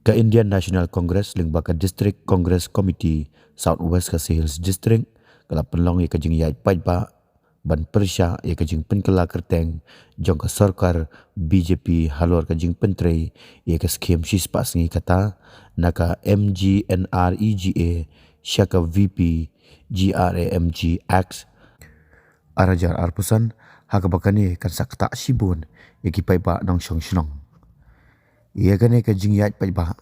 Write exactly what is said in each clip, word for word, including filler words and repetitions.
Ka Indian National Congress lyngba ka District Congress Committee South West Khasi Hills District ka la pynlong ïa ka jingïaid paidbah ban pyrshah ïa ka jingpynkylla kyrteng jong ka sorkar B J P halor ka jingpyntrei ïa ka skim shispah sngi kata na ka M G N R E G A sha ka V P G R A M G Act ar hajar arphew san, ha kaba kane kan sa ktah shibun ïa ki paidbah nongshong shnong. Ïa kane ka jingïaid paidbah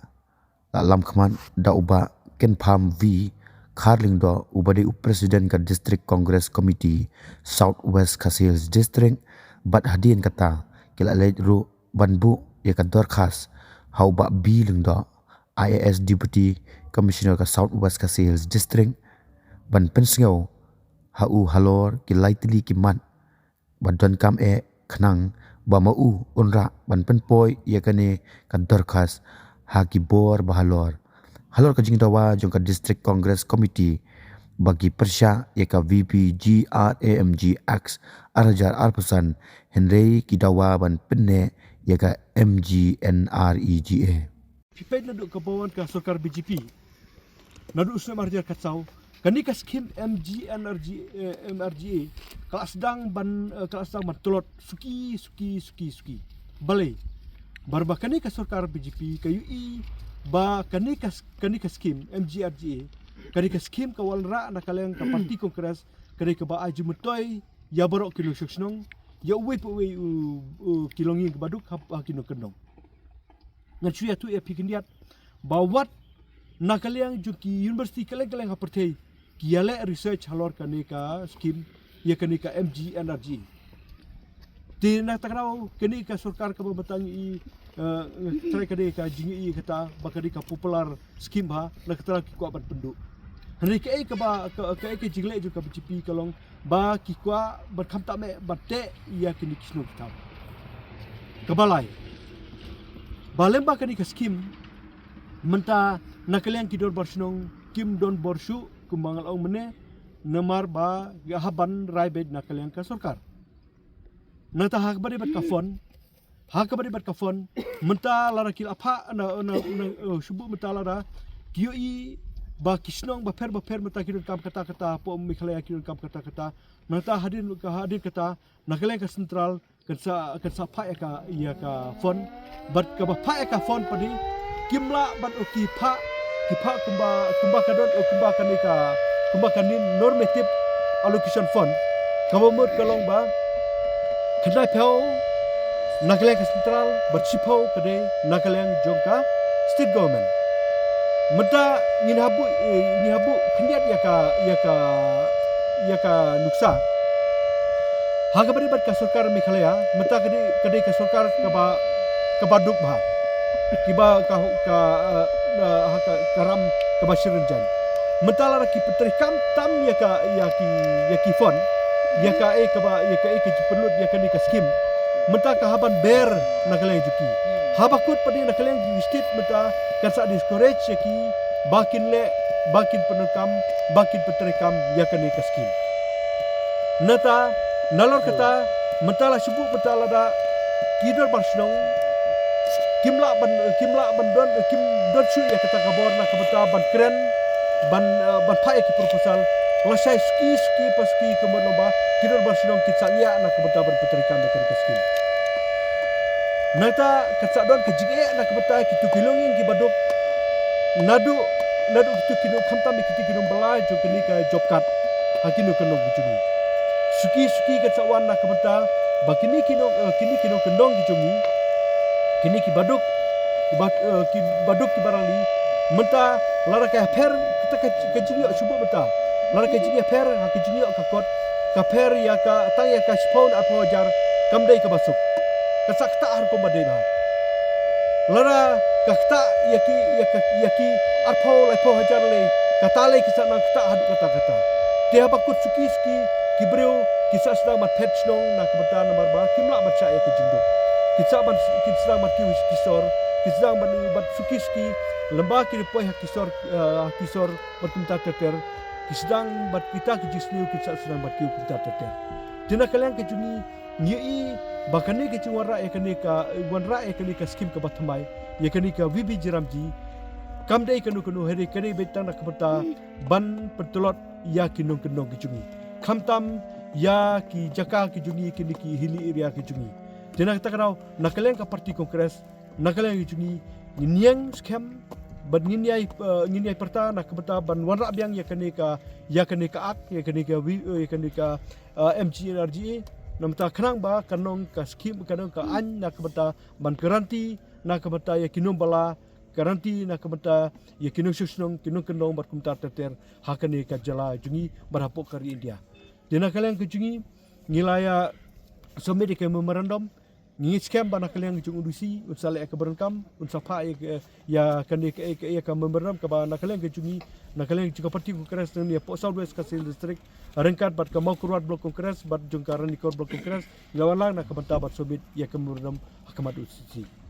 la lam khmat da u Bah Kenpham V Kharlyngdoh, uba dei u President ka District Congress Committee South West Khasi Hills District, bad hadien kata ki la leit ruh ban buh ïa ka dorkhas ha u Bah B Lyngdoh, I A S Deputy Commissioner ka South West Khasi Hills District, ban pynsngew ha u halor ki lai tylli ki mat ba donkam eh, khnang ba ma u un rah ban pynpoi ïa kane ka dorkhas ha ki bor ba halor, halor ka jingdawa jong ka District Congress Committee ba ki pyrshah ïa ka V P G R A M G Act ar hajar arphew san, hynrei ki dawa ban pynneh ïa ka M G N R E G A. Phi peit naduh kaba wan ka sorkar B J P, naduh u snem ar hajar khatsaw, kane ka skim M G N R G, eh, M R G A, ka la sdang ban, eh, ka la sdang ban tlot suki, suki, suki, suki. Balei? Namar ba kane ka sorkar B J P ka ïohi ba kane ka s-, kane ka skim M G R G A, kane ka skim ka wanrah na ka liang ka party Congress, kane kaba ai jingmyntoi ïa baroh ki nongshong shnong, ïa uwei pa uwei u, u, ki longïing kiba duk ha, ha ki nongkyndong. Ngan shu ïathuh ïa phi khyndiat ba wat na ka liang jong ki university kylleng kylleng ha pyrthei ki ïaleh research halor kane ka skim, ïa kane ka M G N R G A. Te na kata ka daw kane ka sorkar kaba mynta ngi, eh, trai kane ka jingïohi kata ba kane ka popular skim bha, na kata ki kwah ban pynduh. Hynrei kaei kaba, ka, kaei ka jingleh jong ka B J P ka long ba ki kwah ban khamtam eh ban teh ïa kine ki shnong ki thaw. Kaba lai, ba lyngba kane ka skim mynta na ka liang ki dorbar shnong kim don bor shuh kumba nga la ong mynne, namar ba ha ban rai beit na ka liang ka sorkar. Nangta ha kaba dei bad ka fund, ha kaba dei bad ka fund, mynta lada ki la phah na, na, na, eh, shu buh mynta lada ki ïohi ba ki shnong bapher bapher mynta ki donkam kata kata, hapoh Meghalaya ki donkam kata kata. Nangta hadien, hadien kata na ka liang ka central kan sa, kan sa phah ïa ka, ïa ka fund. Bad kaba phah ïa ka fund pat de kim lah ban, oh, ki phah, ki phah kumba, kumba ka don, oh, kumba kane ka, kumba kane normative allocation fund. Kaba mut ka long ba khyndai phew na ka liang ka central bad shiphew ka dei na ka liang jong ka state government. Mynta ngin hap buh, eh, ngin hap buh khyndiat ïa ka, ïa ka, ïa ka nuksa. Ha kaba dei bad ka sorkar Meghalaya mynta ka dei, ka dei ka sorkar kaba, kaba duk bha, kiba ka, ka, eh, eh, ha ka, ka ram kaba shirynjan. Mynta lada ki pyntreikam tam ïa ka, ïa ki, ïa ki fund, ïa kaei kaba, ïa kaei ka jingpynlut ïa kane ka skim, mynta ka ha ban ber na ka liang jong ki. Haba kut pat de na ka liang jong ki state mynta kan sa discourage ïa ki ba kin leh, ba kin pyndonkam, ba kin pyntreikam ïa kane ka skim. Nangta nalor kata mynta la shu buh mynta lada ki dorbar shnong kim lah ban, kim lah ban don, kim don shuh ïa kata ka bor na ka bynta ban kren, ban, eh, ban phah ïa ki proposal. Lashai suki suki pa suki ka mut long ba ki dorbar shnong kin sa ngiah na ka bynta ban pyntreikam ïa kane ka skim. Nangta kan sa don ka jingeh na ka bynta kito ki longïing kiba duk, naduh, naduh kito ki nongkhamtam, kito ki nongbylla jong kane ka job card ha ki nongkyndong ki jong ngi. Suki suki kan sa wan na ka bynta ba kine ki nong, eh, kine ki nongkyndong ki jong ngi, kine kiba duk, kiba, eh, kiba duk kiba rangli, mynta lada ka pher kata ka, ka jingïoh shu buh mynta, lada ka jingïoh pher ha ka jingïoh ka kot, ka pher ïa ka, tang ïa ka shiphew ne arphew hajar, kam dei kaba suk. Ka sa ktah ha rukom ba dei bha. Lada ka ktah ïa ki, ïa ka, ïa ki arphew laiphew hajar lei, kata lei ka sa nang ktah haduh katta katta. Te haba kut suki suki ki briew ki sa sdang ban phet shnong na ka bynta namar ba kim lah ban shah ïa ka jingduk. Ki sa ban, ki sdang ban kiew ki sor, ki sdang ban, ban suki suki, lymba ki poi ha ki sor, eh, ha ki sor bad kumta ter ter. Ki sdang bad kita ki jingsniew ki sa sdang ban kiew kumta ter ter. Te na ka liang ka jong ngi, ngi ïohi ba kane ka jingwanrah ïa kane ka, wanrah ïa kane ka skim kaba thymmai ïa kane ka VB G RAM G kam dei kano kano, hynrei ka dei beit tang na ka bynta ban pyntlot ïa ki nongkyndong ki jong ngi, khamtam ïa ki jaka ki jong ngi, kine ki hilly area ki jong ngi. Te na kata ka daw, na ka liang ka party Congress, na ka liang ki jong ngi, ngin ïeng skhem bad ngin ïai, eh, ngin ïai pyrta na ka bynta ban wanrah biang ïa kane ka, ïa kane ka act, ïa kane ka vi-, eh, ïa kane ka, eh, MGNREGA. Na ka bynta khnang ba kan long ka skim, kan long ka aiñ na ka bynta ban guarantee na ka bynta ïa ki nongbala, guarantee na ka bynta ïa ki nongshong shnong, ki nongkyndong bad kumta ter ter ha kane ka jylla jong ngi bad hapoh ka ri India. Te na ka liang ka jong ngi, ngi la ïa submit ïa ka memorandum. Ngi ngeit skhem ba na ka liang jong u DC un sa leh ka bynta kam, un sa phah ïa ka, ïa kane ka, ïa ka, ïa ka memorandum kaba na ka liang ka jong ngi, na ka liang jong ka party Congress ngi hapoh South West Khasi Hills District ryngkat bad ka Mawkyrwat Block Congress bad jong ka Ranikor Block Congress, ngi la wan lang na ka bynta ban submit ïa ka memorandum ha khmat u DC.